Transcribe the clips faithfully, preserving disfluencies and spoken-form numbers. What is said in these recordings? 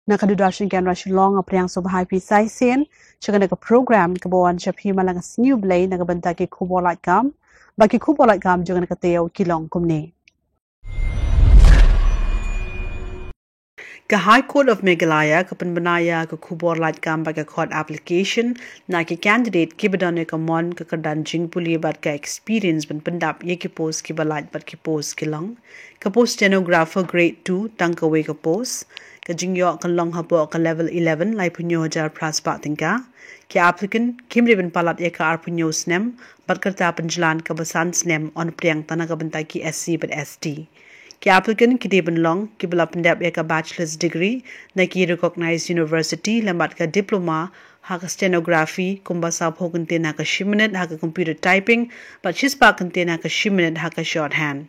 Na ka Doordarshan Kendra Shillong, nga pdiang sngewbha ïa phi sa shisien sha kane ka program kaba wan sha phi man la ka Sngi U Blei na ka bynta ki khubor laitkam. Bad ki khubor laitkam jong kane ka taïew ki long kumne. Ka High Court of Meghalaya ka pynbna ïa ka khubor laitkam bad ka khot application na ki candidate kiba don ïa ka mon, ka kyrdan jingpule bad ka experience ban pyndap ïa ki post kiba lait bad ki post ki long. Ka post stenographer grade two, tang kawei ka post. Ka jingïoh kan long hapoh ka level eleven, laiphew hynñiew hajar phra spah tyngka. Ki applicant kim dei ban palat ïa ka arphew hynñiew snem bad ka rta pynjlan kaba san snem, yn pdiang tang na ka bynta ki S C bad S T. Ki applicant ki dei ban long kiba la pyndep ïa ka bachelor's degree na ki recognized university lem bad ka diploma ha ka stenography kumba sawphew kyntien ha ka shi minit ha ka computer typing bad shispah kyntien ha ka shi minit ha ka shorthand.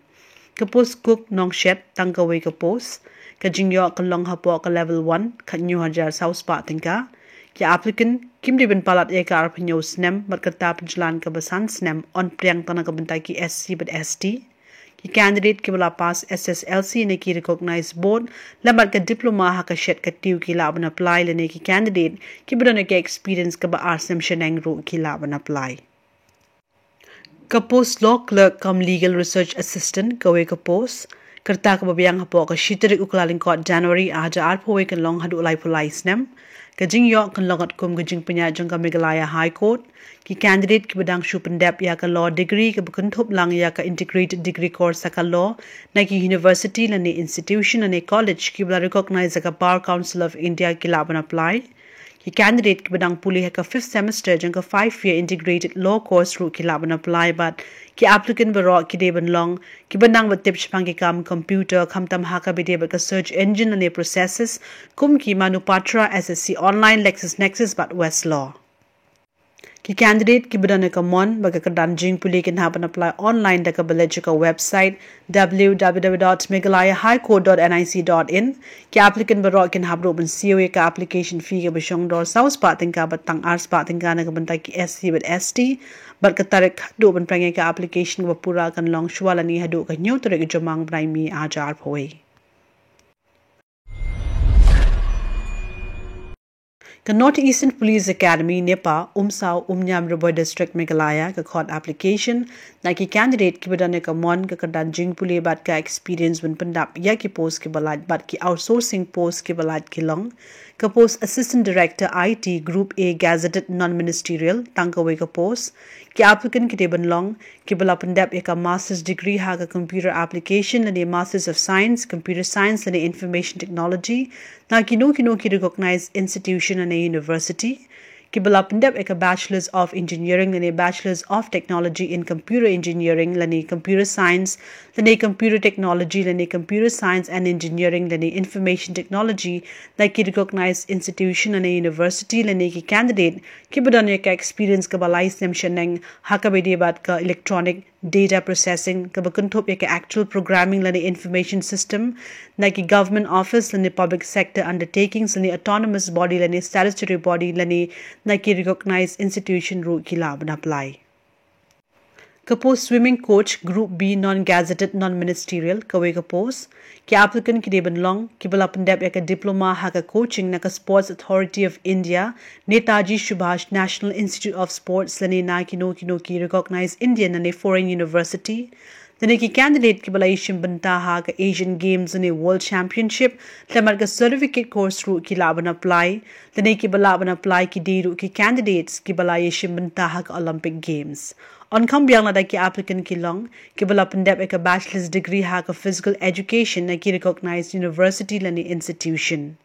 Ka post cook nongshet, tang kawei ka post. Ka jingïoh kan long hapoh ka level one, khathynñiew hajar saw spah tyngka. Ki applicant kim dei ban palat ïa ka arphew hynñiew snem bad ka rta pynjlan kaba san snem, yn pdiang tang na ka bynta ki S C bad S T. Ki candidate kiba la pass S S L C na ki recognized board lem bad ka diploma ha ka shet ka tiew ki lah ban apply, lane ki candidate kiba don ïa ka experience kaba ar snem shaneng ruh ki lah ban apply. Ka post law clerk cum legal research assistant, kawei ka post. Ka rta kaba biang hapoh ka shi tarik u Kyllalyngkot January ar hajar arphew kan long haduh laiphew lai snem. Ka jingïoh kan long katkum ka jingpynïaid jong ka Meghalaya High Court. Ki candidate kiba dang shu pyndep ïa ka law degree kaba kynthup lang ïa ka integrated degree course ha ka law na ki university lane institution lane college kiba la recognize da ka Bar Council of India ki lah ban apply. Ki candidate kiba dang pule ha ka fifth semester jong ka five year integrated law course ruh ki lah ban apply bad ki applicant baroh ki dei ban long kiba nang bad tip shaphang ki kam computer, khamtam ha kaba ïadei bad ka search engine lane processes kum ki Manupatra, S S C Online, LexisNexis bad Westlaw. Ki candidate kiba don ïa ka mon bad ka kyrdan jingpule kin hap ban apply online da kaba leit sha ka website w w w dot meghalaya high court dot n i c dot in. Ki applicant baroh kin hap ruh ban siew ïa ka application fee kaba shong dor saw spah tyngka bad tang ar spah tyngka na ka bynta ki S C bad S T. Bad ka tarik haduh ban pynïaid ïa ka application kaba pura kan long shwa lane haduh ka hynñiew tarik u Jymmang bnai May ar hajar arphew. Ka North Eastern Police Academy, NEPA, Umsaw, Umniam, Ri Bhoi District, Meghalaya, ka khot application na ki candidate kiba don ïa ka mon, ka kyrdan jingpule bad ka experience ban pyndap ïa ki post kiba lait bad ki outsourcing post kiba lait ki long. Ka post Assistant Director I T, Group A, gazetted non-ministerial, tang kawei ka post. Ki applicant ki dei ban long kiba la pyndep ïa ka master's degree ha ka computer application lane Masters of Science, Computer Science lane Information Technology na kino kino ki recognized institution lane university. Kiba la pyndep ïa ka Bachelors of Engineering lane Bachelors of Technology in Computer Engineering lane Computer Science lane Computer Technology lane Computer Science and Engineering lane Information Technology na ki recognized institution lane university, lane ki candidate kiba don ïa ka experience kaba lai snem shaneng ha kaba ïadei bad ka electronic data processing kaba kynthup ïa ka actual programming lane information system na ki government office lane public sector undertakings lane autonomous body lane statutory body lane na ki recognized institution ruh ki lah ban apply. Ka post swimming coach, Group B, non-gazetted, non-ministerial, kawei ka post. Ki applicant ki dei ban long kiba la pyndep ïa ka diploma ha ka coaching na ka Sports Authority of India, Netaji Subhash National Institute of Sports lane na kino kino ki recognized Indian lane foreign university. Lane ki candidate kiba la ïashim bynta ha ka Asian Games lane World Championship, lem bad ka certificate course ruh ki lah ban apply. Lane kiba lah ban apply ki dei ruh ki candidates kiba la ïashim bynta ha ka Olympic Games. Yn kham biang lada ki applicant ki long kiba la pyndep ïa ka bachelor's degree ha ka physical education na ki recognized university lane institution.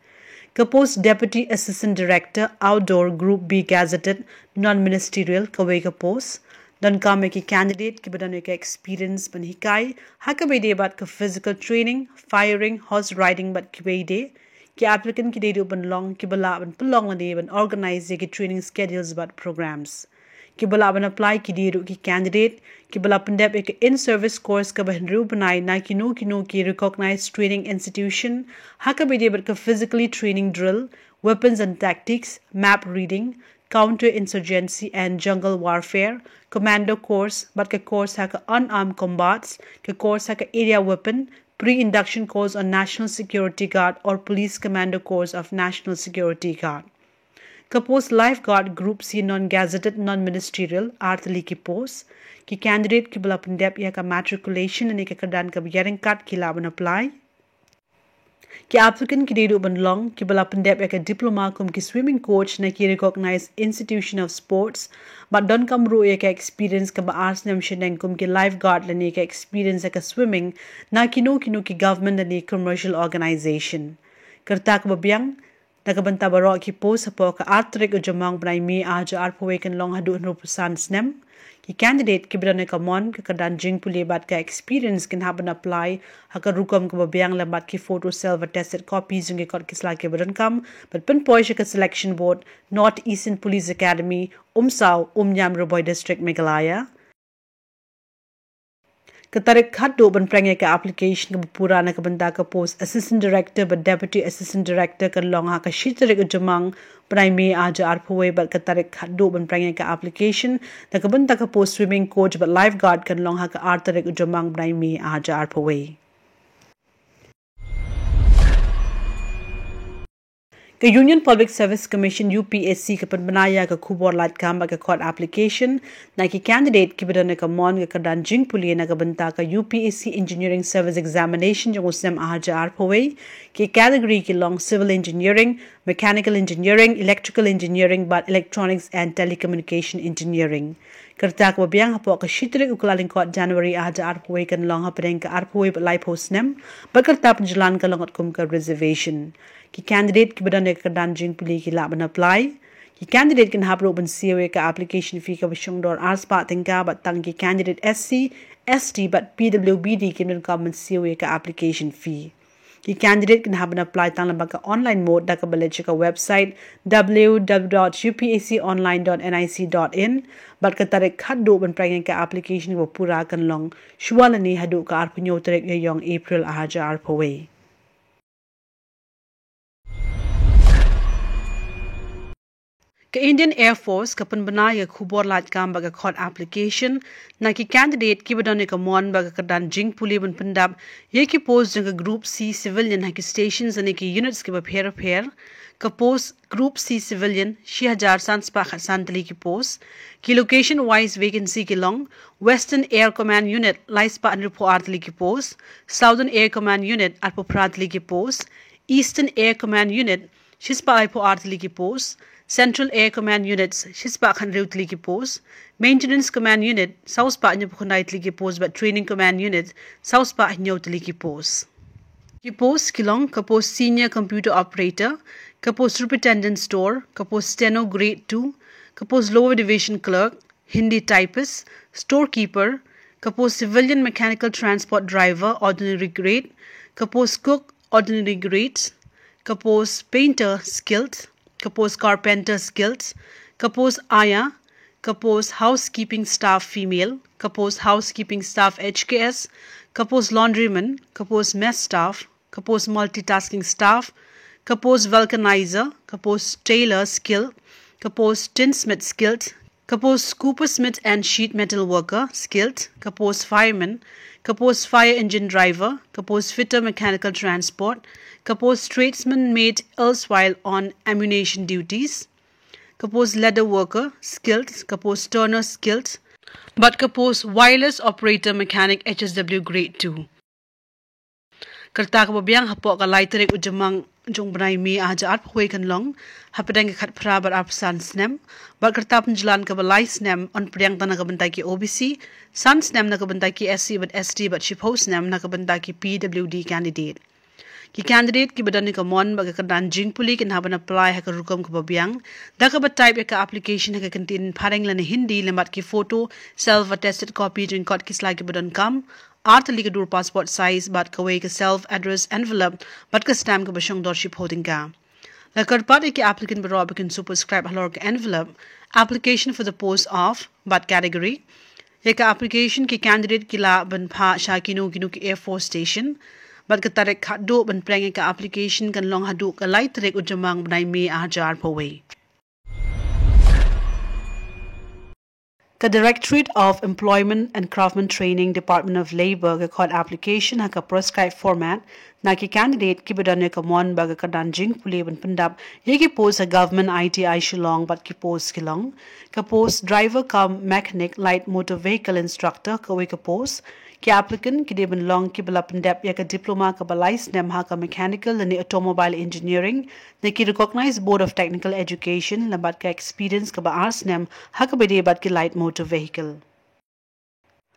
Ka post Deputy Assistant Director, Outdoor, Group B, gazetted, non-ministerial, kawei ka post. Donkam ïa ki candidate kiba don ïa ka experience ban hikai ha kaba ïadei bad ka physical training, firing, horse riding bad kiwei de. Ki applicant ki dei ruh ban long kiba lah ban pynlong lane ban organize ïa ki training schedules bad programs. Kiba lah ban apply ki dei ruh ki candidate kiba la pyndep ïa ka in-service course kaba hynriew bnai na kino kino ki recognized training institution ha kaba ïadei bad ka physically training drill, weapons and tactics, map reading, counter insurgency and jungle warfare, commando course bad ka course ha ka unarmed combats, ka course ha ka area weapon, Pre-Induction Course on National Security Guard or Police Commando Course of National Security Guard. Ka post Lifeguard Group C, non-gazetted, non-ministerial, ar tylli ki post. Ki candidate kiba la pyndep ïa ka matriculation lane ka kyrdan kaba ïaryngkat ki lah ban apply. Ki applicant ki dei duh ban long kiba la pyndep ïa ka diploma kum ki swimming coach na ki recognized institution of sports, bad donkam ruh ïa ka experience kaba ar snem shiteng kum ki lifeguard lane ka experience ïa ka swimming na kino kino ki government lane commercial organization. Ka rta kaba biang, na ka bynta baroh ki post, hapoh ka ar tarik u Jymmang bnai May ar hajar arphew wei kan long haduh hynriewphew san snem. Ki candidate kiba don ïa ka mon, ka kyrdan jingpule bad ka experience kin hap ban apply ha ka rukom kaba biang lem bad ki photo self attested copy jong ki kot ki sla kiba donkam, bad pynpoi sha ka selection board, North Eastern Police Academy, Umsaw, Umïam, Ri Bhoi District, Meghalaya. Ka tarik khatduh ban pynrung ïa ka application kaba pura na ka bynta ka post Assistant Director bad Deputy Assistant Director kan long ha ka shi tarik u Jymmang bnai May ar hajar arphew wei, bad ka tarik khatduh ban pynrung ïa ka application na ka bynta ka post swimming coach bad lifeguard kan long ha ka ar tarik u Jymmang bnai May ar hajar arphew wei. Ka Union Public Service Commission, U P S C, ka pynbna ïa ka khubor lad kam bad ka khot application na ki candidate kiba don ïa ka mon, ka kyrdan jingpule na ka bynta ka U P S C Engineering Service Examination jong u snem ar hajar arphew wei. Ki category ki long Civil Engineering, Mechanical Engineering, Electrical Engineering bad Electronics and Telecommunication Engineering. Ka rta kaba biang, hapoh ka shi tarik u Kyllalyngkot January ar hajar arphew wei, kan long hapdeng ka arphew wei bad laiphew snem, bad ka rta pynjlan kan long katkum ka reservation. Ki candidate kiba don ïa ka kyrdan jingpule ki lah ban apply. Ki candidate kin hap ruh ban siew ïa ka application fee kaba shongdor ar spah tyngka, bad tang ki candidate S C, S T bad P W B D kim donkam ban siew ïa ka application fee. Ki candidate kin hap ban apply tang lyngba ka online mode da kaba leit sha ka website w w w dot u p s c online dot n i c dot in, bad ka tarik khatduh ban pynrung ïa ka application kaba pura kan long shwa lane haduh ka arphew hynñiew tarik ïaïong April ar hajar arphew wei. Ka Indian Air Force ka pynbna ïa ka khubor lad kam bad ka khot application na ki candidate kiba don ïa ka mon bad ka kyrdan jingpule ban pyndap ïa ki post jong ka Group C civilian ha ki stations lane ki units kiba pher pher. Ka post Group C civilian, shi hajar san spah khatsan tylli ki post. Ki location wise vacancy ki long: Western Air Command Unit, lai spah hynriewphew ar tylli ki post; Southern Air Command Unit, arphew phra tylli ki post; Eastern Air Command Unit, shi spah laiphew ar tylli ki post; Central Air Command Units, shi spah khathynriew tylli ki post; Maintenance Command Unit, saw spah hynñiewphew khyndai tylli ki post, bad Training Command Unit, saw spah hynñiew tylli ki post. Ki post ki long: ka post Senior Computer Operator, ka post Superintendent Store, ka post Steno Grade two, ka post Lower Division Clerk, Hindi Typist, Storekeeper, ka post Civilian Mechanical Transport Driver, Ordinary Grade, ka post Cook, Ordinary Grade, ka post Painter, Skilled, ka post Carpenter, Skilled, ka post Aya, ka post Housekeeping Staff, Female, ka post Housekeeping Staff, H K S, ka post Laundryman, ka post Mess Staff, ka post Multitasking Staff, ka post Vulcanizer, ka post Tailor, Skilled, ka post Tinsmith, Skilled, ka post Coppersmith and Sheet Metal Worker, Skilled, ka post Fireman, ka post Fire Engine Driver, ka post Fitter, Mechanical Transport, ka post Tradesman Mate, erstwhile on ammunition duties, ka post Leather Worker, Skilled, ka post Turner, Skilled, bad ka post Wireless Operator Mechanic, H S W Grade two. Ka rta kaba biang, hapoh ka lai tarik u Jymmang jong u bnai May ar hajar arphew wei, kan long hapdeng ka khatphra bad arphew san snem, bad ka rta pynjlan kaba lai snem, yn pdiang tang na ka bynta ki O B C, san snem na ka bynta ki S C bad S T, bad shiphew snem na ka bynta ki P W D candidate. Ki candidate kiba don ïa ka mon bad ka kyrdan jingpule kin hap ban apply ha ka rukom kaba biang da kaba type ïa ka application ha ka kyntien phareng lane Hindi, lem bad ki photo self attested copy jong ki kot ki sla kiba donkam, ar tylli ka dur passport size, bad kawei ka self addressed envelope bad ka stamp kaba shongdor shiphew tyngka. La kyrpad ïa ki applicant baroh ba kin superscribe halor ka envelope: Application for the post of, bad category. Ïa ka application ki candidate ki lah ban phah sha kino kino ki Air Force Station, bad ka tarik khatduh ban pynrung ïa ka application kan long haduh ka lai tarik u Jymmang bnai May ar hajar arphew wei. Ka Directorate of Employment and Craftsmen Training, Department of Labour, ka khot application ha ka prescribed format na ki candidate kiba don ïa ka mon bad ka kyrdan jingpule ban pyndap ïa ki post ha Government I T I Shillong bad ki post ki long: ka post Driver cum Mechanic Light Motor Vehicle Instructor, kawei ka post ki applicant ki dei ban long kiba la pyndep ïa ka diploma kaba lai snem ha ka Mechanical lane Automobile Engineering na ki Recognised Board of Technical Education lem bad ka experience kaba ar snem ha kaba ïadei bad ki light motor vehicle.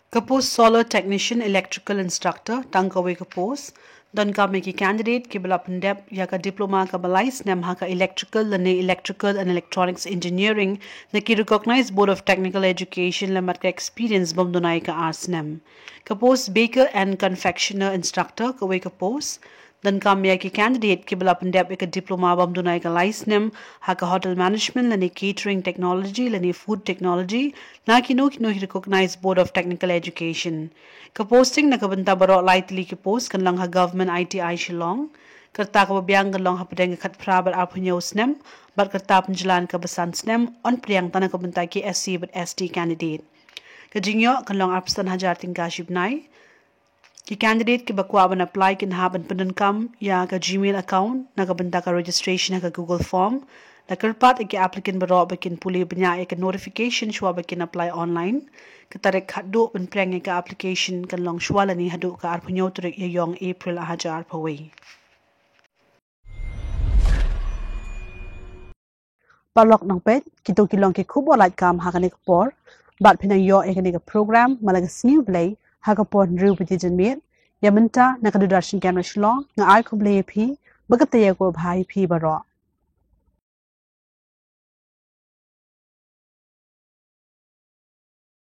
Ka post Solar Technician Electrical Instructor, tang kawei ka post, donkam ïa ki candidate kiba la pyndep ïa ka diploma kaba lai snem ha ka Electrical lane Electrical and Electronics Engineering na ki Recognised Board of Technical Education lem bad ka experience bym duna ïa ka ar snem. Ka post Baker and Confectioner Instructor, kawei ka post, donkam ïa ki candidate kiba la pyndep ïa ka diploma bym duna ïa ka lai snem ha ka Hotel Management lane Catering Technology lane Food Technology na kino kino ki Recognised Board of Technical Education. Ka posting na ka bynta baroh lai tylli ki post kan long ha Government I T I Shillong. Ka rta kaba biang kan long hapdeng ka khatphra bad arphew hynñiew snem bad ka rta pynjlan kaba san snem, yn pdiang tang na ka bynta ki S C bad S T candidate. Ka jingïoh kan long arphew san hajar tyngka shibnai. Ki candidate kiba kwah ban apply kin hap ban pyndonkam ïa ka Gmail account na ka bynta ka registration ha ka Google form. La kyrpad ïa ki applicant baroh ba kin pule bniah ïa ka notification shuwa ba kin apply online. Ka tarik khatduh ban pdiang ïa ka application kan long shuwa lane haduh ka arphew hynñiew tarik ïa ïong April ar hajar arphew wei. Paralok nongpeit, kito ki long ki khubor lait kam ha kane ka por. Bad phin nang ïoh ïa kane ka program man la ka sngi U Blei ha ka por hynriew baje janmiet. Ïa mynta na ka Doordarshan Camera Shillong, nga ai khublei ïa phi, ba ka taïew kaba bha ïa phi baroh.